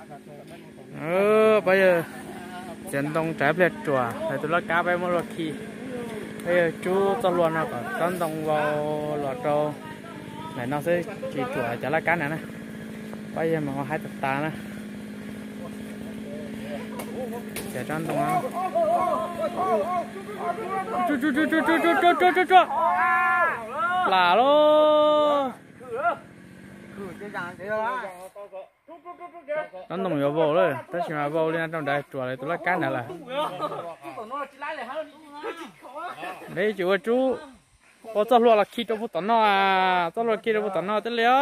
Pab yawg txiav ntoo tsam pliag ruam, lawv tus laj kab peb muab luag khi. Pab yawg tsub txoj hlua no kom tsob ntoo vau los rau ntawm no xwb tsis ruam cov laj kab na na. Pab yawg mas ua haib tas tas na. Txiav tsob ntoo. Lam lauj. Tsob ntoo yuav vau lawm, tab sis mas vau li no rau nrad ruam lawv tus laj kab ntawd lawm. Neb tsis ua tsub, ua txoj hlua los khi rau puag tom no, txoj hlua khi rau puag tom no thiaj li os.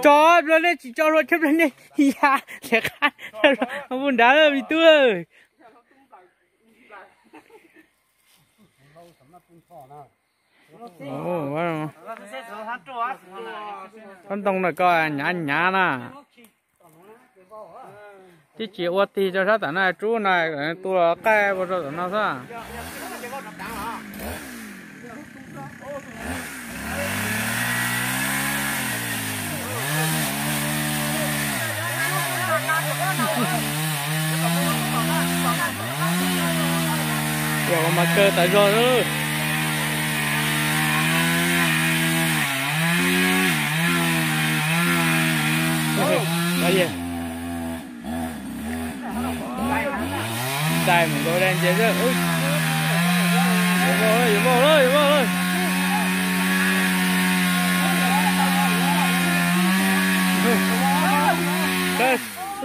Tso, nej tsis tso hlua thiab nej ya, puag nrad me tub. Tsob ntoo no koj nyav nyav na. Twb tsis ua tig rau sab tom no, tsub no tu los qaij ua rau tom no xwb. Yog mas kawg tas zog lawm. Ntais mus rau dai ntses xwb. Yuav vau lawm, yuav vau lawm, yuav vau lawm.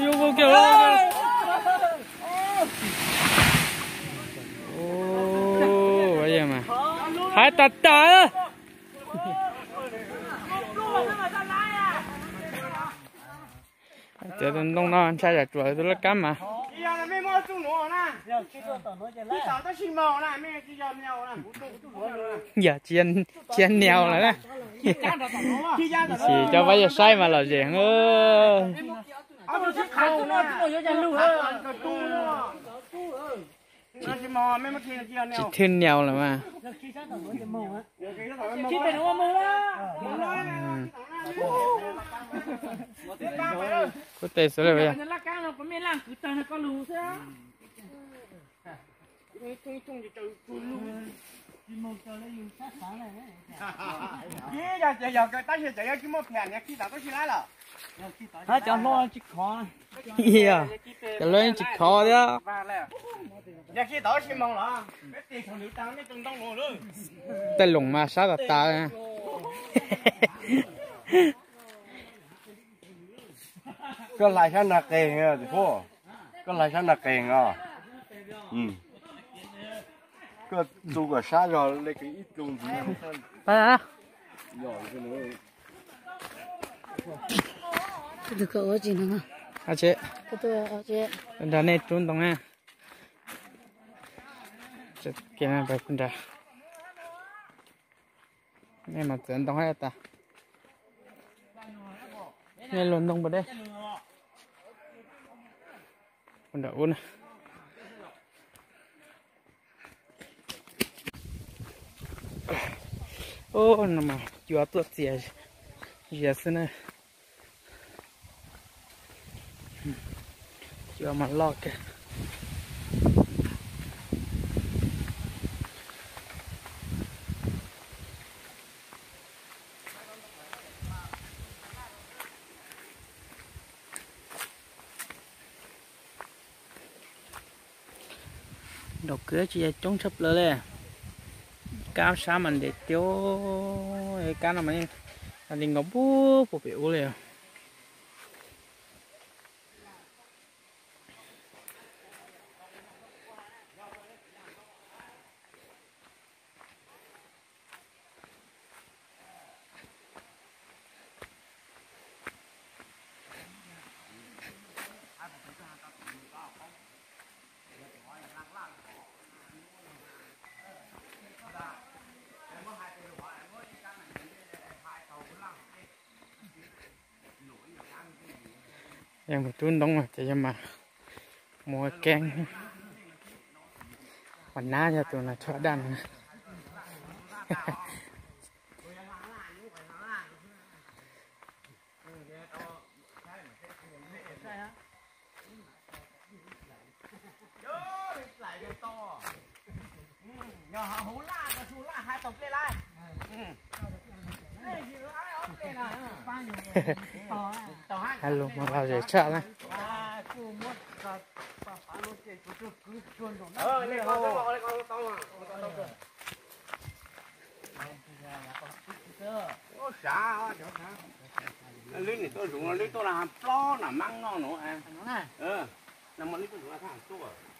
Yuav vau kiag lawm. Haib tas tas. Txiav tus ntoo no ntshai tsam ruam tus laj kab mas. Yog tsis yog niau lawm na. Sim coj pab yawg saib mas lom zem heev. Tsis thwj niau lawm mas. Kuv tes xwb lawm. Cov hluas tsis khov thiab. Tej loos mas sab tas tas. Koj hlais sab nag qees, koj hlais sab nag qees os. Koj txu kom sab zog li ib txu ntxiv. Nrog nej rub ntoo na. Nej mas txiav ntoo tas. Nej luag ntoo puas deb? Puag nram ub na. Ub, no mas cua tuaj txias zias xwb na. Cua mas loj kawg. Nraum kwv tsis yog coob tshaj plaws li. Kab sab mas ntev tiag, kab no mas yeej li nkaus puag pem ub li. Yog mus rub ntoo ces yog mas mus ua keeb. Ua nab yog tus no tshuav daj no. Hais lus mas lom zem tshaj na.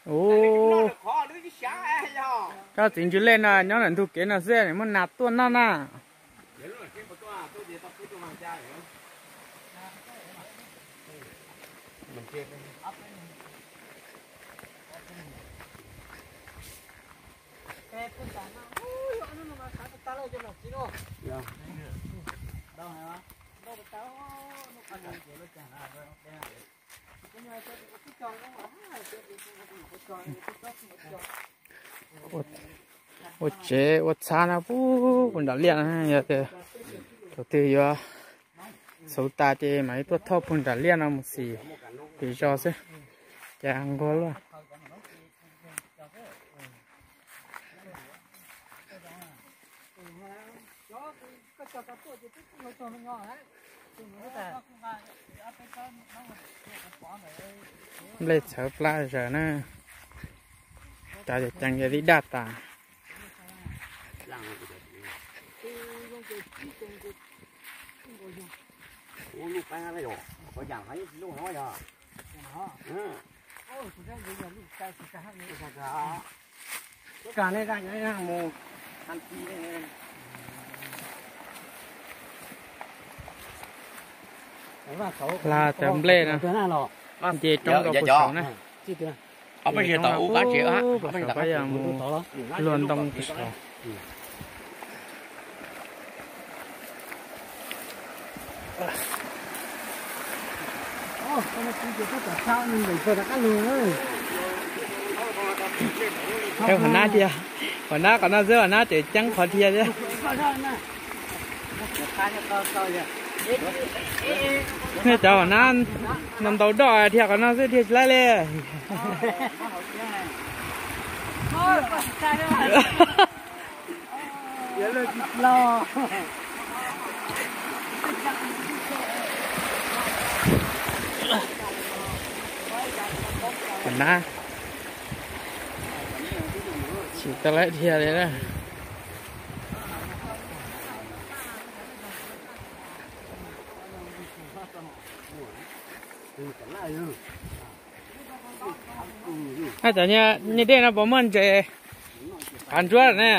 Ub, koj txiv ntsws lej no nyob ntawm ntug kev no xwb muaj nas tuaj noj na. Ua tsev ua txhab no puag puag nram liaj no, yog tias thaum twg yuav xauv tas ces mam li tuaj thauj puag nram liaj no mus xim pem zos xwb, cas nquag luaj. Nplej txhawv plab zaws na, cov ceev yog tib daj tas. Hla cov nplej no nce roob rau puag saud na. Puag saud pab yog mus luag ntoo puag saud. Qhov nab tiag, qhov nab qhov no xwb, qhov nab tseem ceeb qhov dhia thiab. Nej cov qhov nab no ntau doj dhia qhov no xwb dhia tsis laib li. Qhov nab tsis tau laib dhia li na. Cov niag dej no puas muaj ntses qav ntsuab na?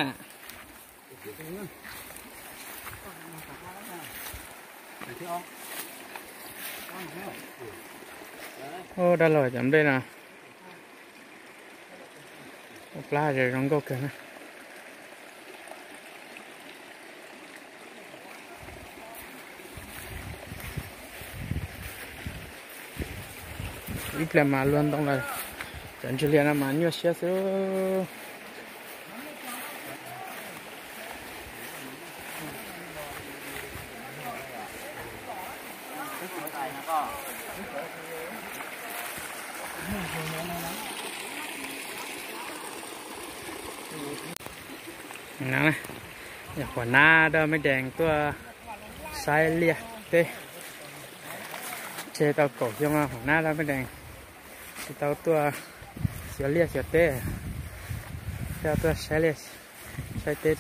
Ub, dab laug cov nplej no. Ua plab zoo nkauj kawg na. Ib pliag mas luag ntoo lawm, cov ntsis liaj no mas nyuaj siab xwb. Yog Huam Nab Daj Mej Dees tuaj saib liaj teb. Tseg tau kaum xyoo Huam Nab Daj Mej Dees tsis tau tuaj xyuas liaj xyuas teb, coj tuaj saib liaj saib teb.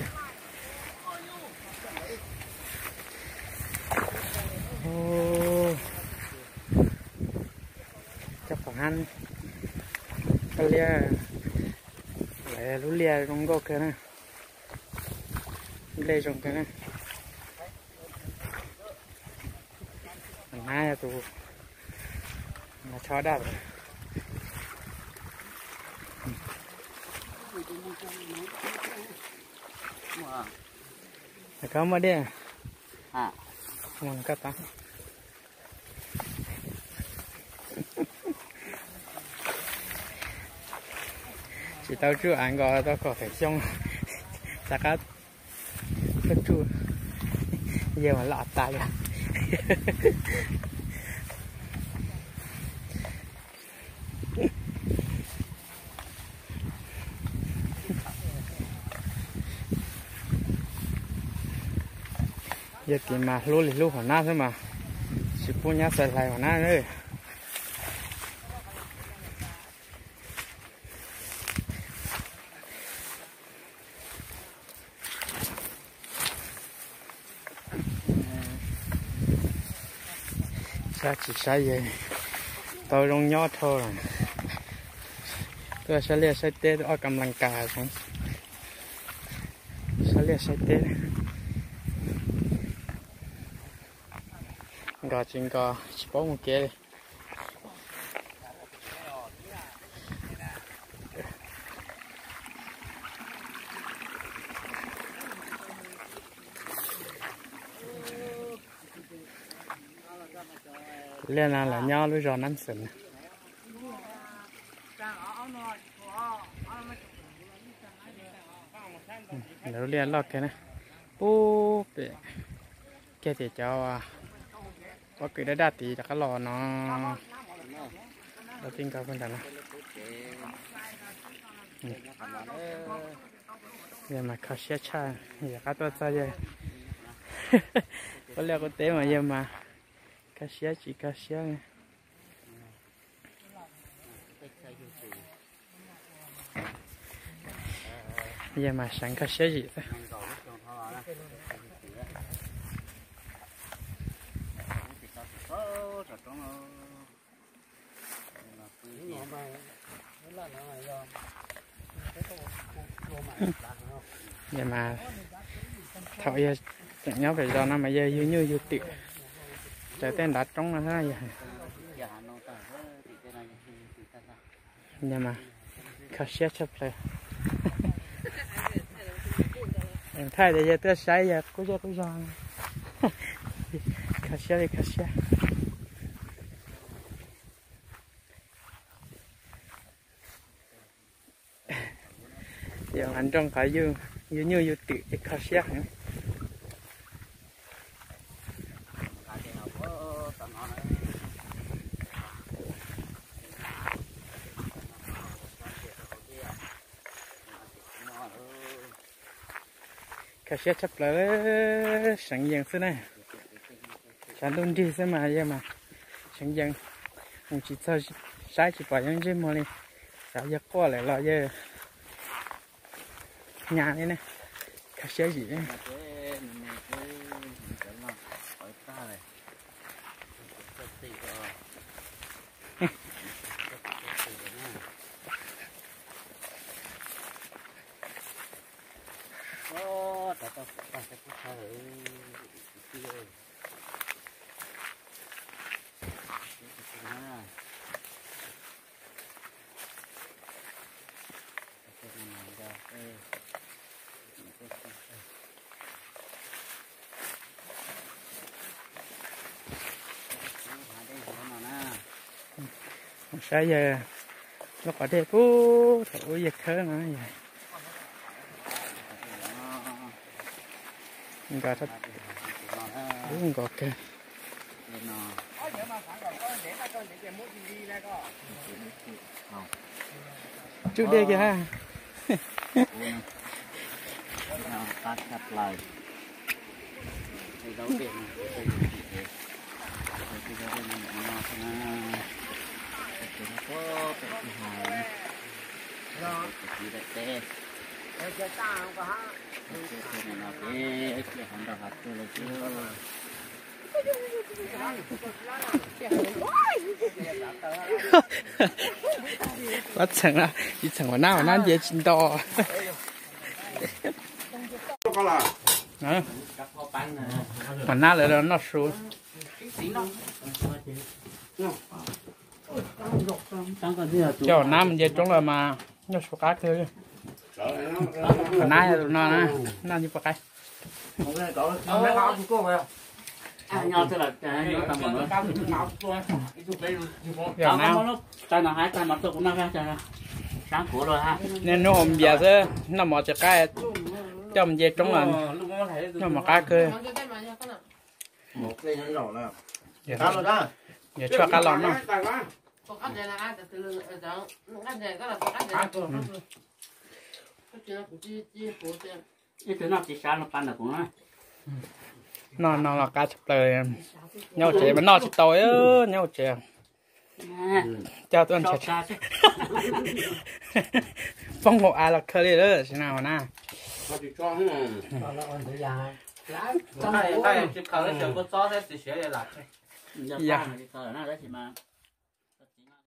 Cov qhov hab, cov liaj, lawv lub liaj zoo nkauj kawg na, nplej zoo kawg na. Nab yog tus, nab tshob daj lawm. Koj muaj dej, mus koj tod. Tsis tau tsuj av nkaus tau kaum tawm xyoo, rov qab Koj tsuj, yawg mas loj tas li. Yog tias mas hlub li hlub hom nab xwb mas tsis pub nyab xaws hlais hom nab. Saib tsis saib yawg tau zoo nyob dhau lawm. Tuaj saib liaj saib teb, tuaj ua kam lees kas, saib liaj saib teb. Nkos tsis nkos tsis paub mus kev li. Liaj no lawv nyob lub zos Nab Xeem. Lawv liaj loj kiag na, pub pem kiag tias cov pob kws daj daj tid rov qab los no. Los tij nkaus ntawm no. Yog mas kho siab tshaj, yog qab tuaj txog yawg, qub liaj qub teb mas yawg mas kho siab tsis kho siab. Yawg mas seev kho siab zim xwb. Yawg mas thaum yawg tseem nyob pem zos no mas yawg yug nyuj yug twm raws tej ntav roob no. Yawg mas kho siab tshaj plaws. Thaij tias yawg tuaj saib yawg qub zej qub zog, kho siab li kho siab. Yawg mas nroo qhov yug nyuj yug twm es kho siab heev. Kho siab tshaj plaws, seev yees xwb na. Tshav ntuj nrig xwb mas yawg mas seev yees, mus tsis txog, saib tsis pom yawg ntsej muag li. Xyov yawg quaj lawm los yawg nyas li ne, kho siab zim. Saib yawg lub qhov dej puag thaum ub yawg khawb no. Nkos, nkos kawg. Tswj dej kiag ha. Pab txheem, tsis txheem ua nab, ua nab nce tsis nto. Ua nab lawv noj su. Coj nab mus nce roob los mas noj su qab kawg. Nab yog tus no na, noj nce puas qaib. Yog nab. Nej hnub ua npias xwb, noj mov tsis qab, coj mus nce roob los. Noj mov qab kawg. Yog tshuaj qab los no. Ib tug noj tsis sab no pa ntawm kuv na. Noj no los qab tshaj plaws. Nyob hauv tsev mas noj tsis tau, nyob hauv tsev. Coj tuaj nrhiav, poob hauv av los khaws li lawm sim na na. Tsis khaws tsis siav li lam.